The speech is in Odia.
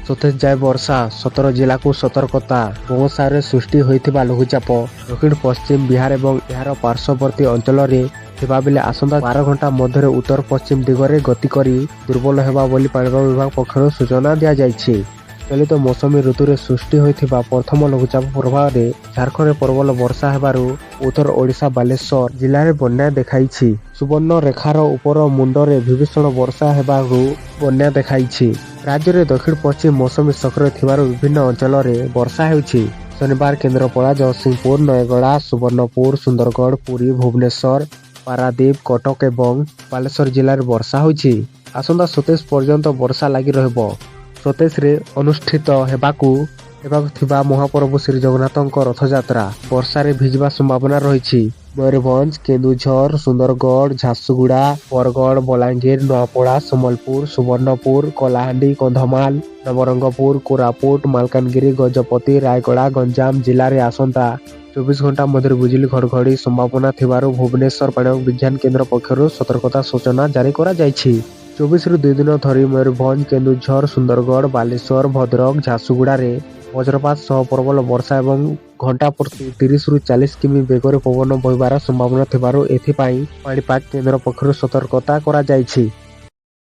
27 ଯାଏ ବର୍ଷା, 17 ଜିଲ୍ଲାକୁ ସତର୍କତା। ବଙ୍ଗୋପସାଗରରେ ସୃଷ୍ଟି ହୋଇଥିବା ଲଘୁଚାପ ଦକ୍ଷିଣ ପଶ୍ଚିମ ବିହାର ଏବଂ ଏହାର ପାର୍ଶ୍ୱବର୍ତ୍ତୀ ଅଞ୍ଚଳରେ ଥିବାବେଳେ ଆସନ୍ତା 12 ଘଣ୍ଟା ମଧ୍ୟରେ ଉତ୍ତର ପଶ୍ଚିମ ଦିଗରେ ଗତି କରି ଦୁର୍ବଳ ହେବ ବୋଲି ପାଣିପାଗ ବିଭାଗ ପକ୍ଷରୁ ସୂଚନା ଦିଆଯାଇଛି। ଚଳିତ ମୌସୁମୀ ଋତୁରେ ସୃଷ୍ଟି ହୋଇଥିବା ପ୍ରଥମ ଲଘୁଚାପ ପ୍ରଭାବରେ ଝାଡ଼ଖଣ୍ଡରେ ପ୍ରବଳ ବର୍ଷା ହେବାରୁ ଉତ୍ତର ଓଡ଼ିଶା ବାଲେଶ୍ୱର ଜିଲ୍ଲାରେ ବନ୍ୟା ଦେଖାଇଛି। ସୁବର୍ଣ୍ଣରେଖାର ଉପର ମୁଣ୍ଡରେ ଭୀଷଣ ବର୍ଷା ହେବାରୁ ବନ୍ୟା ଦେଖାଇଛି। ରାଜ୍ୟରେ ଦକ୍ଷିଣ ପଶ୍ଚିମ ମୌସୁମୀ ସକ୍ରିୟ ଥିବାରୁ ବିଭିନ୍ନ ଅଞ୍ଚଳରେ ବର୍ଷା ହେଉଛି। ଶନିବାର କେନ୍ଦ୍ରାପଡ଼ା, ଜଗତସିଂହପୁର, ନୟାଗଡ଼, ସୁବର୍ଣ୍ଣପୁର, ସୁନ୍ଦରଗଡ଼, ପୁରୀ, ଭୁବନେଶ୍ୱର, ପାରାଦୀପ, କଟକ ଏବଂ ବାଲେଶ୍ୱର ଜିଲ୍ଲାରେ ବର୍ଷା ହୋଇଛି। ଆସନ୍ତା 27 ପର୍ଯ୍ୟନ୍ତ ବର୍ଷା ଲାଗି ରହିବ। 27ରେ ଅନୁଷ୍ଠିତ ହେବାକୁ ଥିବା ମହାପ୍ରଭୁ ଶ୍ରୀଜଗନ୍ନାଥଙ୍କ ରଥଯାତ୍ରା ବର୍ଷାରେ ଭିଜିବା ସମ୍ଭାବନା ରହିଛି। ମୟୂରଭଞ୍ଜ, କେନ୍ଦୁଝର, ସୁନ୍ଦରଗଡ଼, ଝାରସୁଗୁଡ଼ା, ବରଗଡ଼, ବଲାଙ୍ଗୀର, ନୂଆପଡ଼ା, ସମ୍ବଲପୁର, ସୁବର୍ଣ୍ଣପୁର, କଳାହାଣ୍ଡି, କନ୍ଧମାଳ, ନବରଙ୍ଗପୁର, କୋରାପୁଟ, ମାଲକାନଗିରି, ଗଜପତି, ରାୟଗଡ଼ା, ଗଞ୍ଜାମ ଜିଲ୍ଲାରେ ଆସନ୍ତା 24 ଘଣ୍ଟା ମଧ୍ୟରେ ବିଜୁଳି ଘଡ଼ଘଡ଼ି ସମ୍ଭାବନା ଥିବାରୁ ଭୁବନେଶ୍ୱର ପାଣିପାଗ ବିଜ୍ଞାନ କେନ୍ଦ୍ର ପକ୍ଷରୁ ସତର୍କତା ସୂଚନା ଜାରି କରାଯାଇଛି। 24ରୁ 2 ଦିନ ଧରି ମୟୂରଭଞ୍ଜ, କେନ୍ଦୁଝର, ସୁନ୍ଦରଗଡ଼, ବାଲେଶ୍ୱର, ଭଦ୍ରକ, ଝାରସୁଗୁଡ଼ାରେ ବଜ୍ରପାତ ସହ ପ୍ରବଳ ବର୍ଷା ଏବଂ ଘଣ୍ଟା ପ୍ରତି 30ରୁ 40 କିମି ବେଗରେ ପବନ ବହିବାର ସମ୍ଭାବନା ଥିବାରୁ ଏଥିପାଇଁ ପାଣିପାଗ କେନ୍ଦ୍ର ପକ୍ଷରୁ ସତର୍କତା କରାଯାଇଛି।